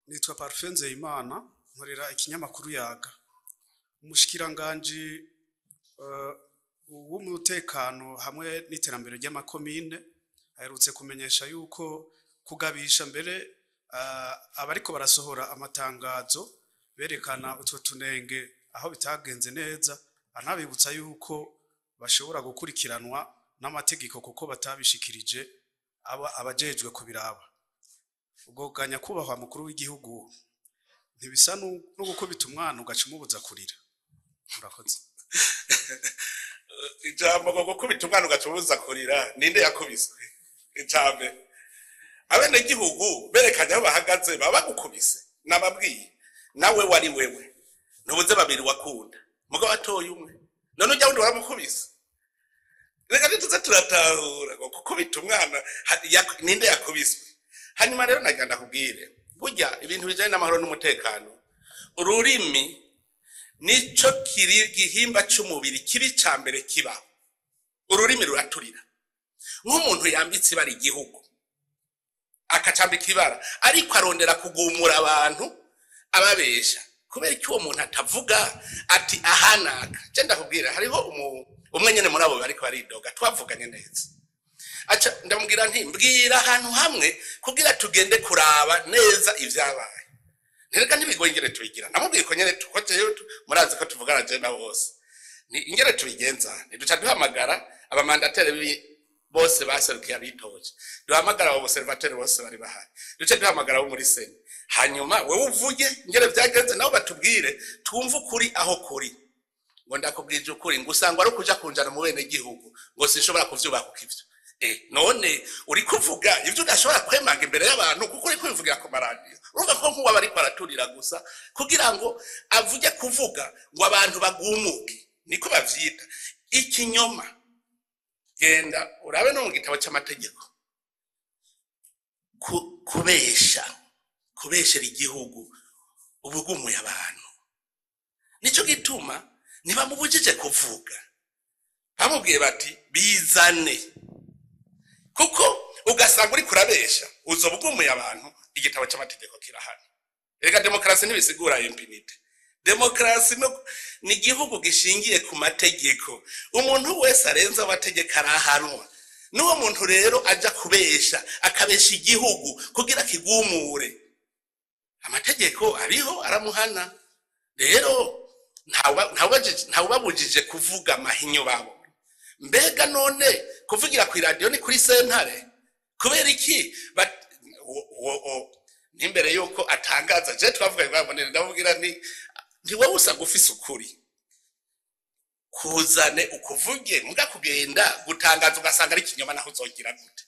Nitwa Parfait Nzeyimana, nkorera ikinyamakuru Yaga. Umushikiranganji w'umutekano hamwe n'iterambere ry'amakomine aherutse kumenyesha yuko kugabisha mbere abariko barasohora amatangazo berekana utwo tunenge aho bitagenze neza, anabibutsa yuko bashobora gukurikiranwa n'amategeko kuko batabishikirije aba abajejwe kubiraba. Ubwo ga nyakubahwa mukuru w'igihugu, ntibisa no gukubita umwana ugaca umubuza kurira? Murakoze. Ijambo ngo gukubita umwana ugaca kurira, ninde yakubiswe? Icambe abenegihugu berekanye aho bahagaze, baba bagukubise. Nababwiye, nawe wari wewe ntubuze babiri wakunda, mugabo atoye umwe, none ujya wundi waramukubise. Reka ntituze turatahura ngo gukubita umwana, ninde yakubiswe? Hanyuma rero nagira ndakubwire, burya ibintu bijanye n'amahoro n'umutekano, ururimi nico kiri gihimba c'umubiri kibi ca mbere kibaho. Ururimi ruraturira. Nk'umuntu yambitse ibara igihugu, akacambika ibara ariko arondera kugumura abantu ababesha, kubera icyo uwo muntu atavuga ati ahanaka? Je ndakubwira, hariho umwe nyene muri abo bariko baridoga twavuganye neza, aca ndamubwira nti: "Mbwira ahantu hamwe kugira tugende kuraba neza ivyabaye." Ntereka ntibigoye ingene tubigira. Namubwiye ko nyene ko jewe murazi ko tuvugana je na bose, ni ingene tubigenza, ntiduca duhamagara aba mandataires bose baserukiye abitoje, duhamagara abo observateurs bose bari bahari, duce duhamagara abo muri CENI, hanyuma wewe uvuge ingene vyagenze, nabo batubwire, twumve ukuri aho kuri. Ngo ndakubwije ukuri, ngo usanga ari ukuja kunjana mu bene gihugu, ngo sinshobora kuvyubaka ivyo. None uri kuvuga ivyo udashobora kwemanga imbere y'abantu kuko uri kubivugira ku maradiyo. Urumva ko nk'uwo ariko araturira gusa kugira ngo avuge, kuvuga ngo abantu bagumuke, niko bavyita ikinyoma. Genda urabe no mu gitabo c'amategeko. Kubesha, kubeshera igihugu, ubugumuye abantu. Nico gituma ntibamubujije kuvuga, bamubwiye bati: "Bizane", kuko ugasanga uri kurabesha, uzoba ugumuye abantu. Igitabo c'amategeko kirahari. Reka, demokarasi ntibisigura impunité. Demokarasi ni igihugu gishingiye ku mategeko. Umuntu wese arenze amategeko arahanwa. N'uwo muntu rero aja kubesha, akabesha igihugu kugira kigumure, amategeko ariho aramuhana. Rero ntawubabujije kuvuga amahinyu babo. Mbega none kuvugira ku iradiyo ni kuri sentare? Kubera iki n'imbere yuko atangaza, je twavuga ngo ndamubwira nti: "Ntiwowe usanga ufise ukuri, kuzane ukuvuge." Muga kugenda gutangaza ugasanga ari ikinyoma, naho uzogira gute?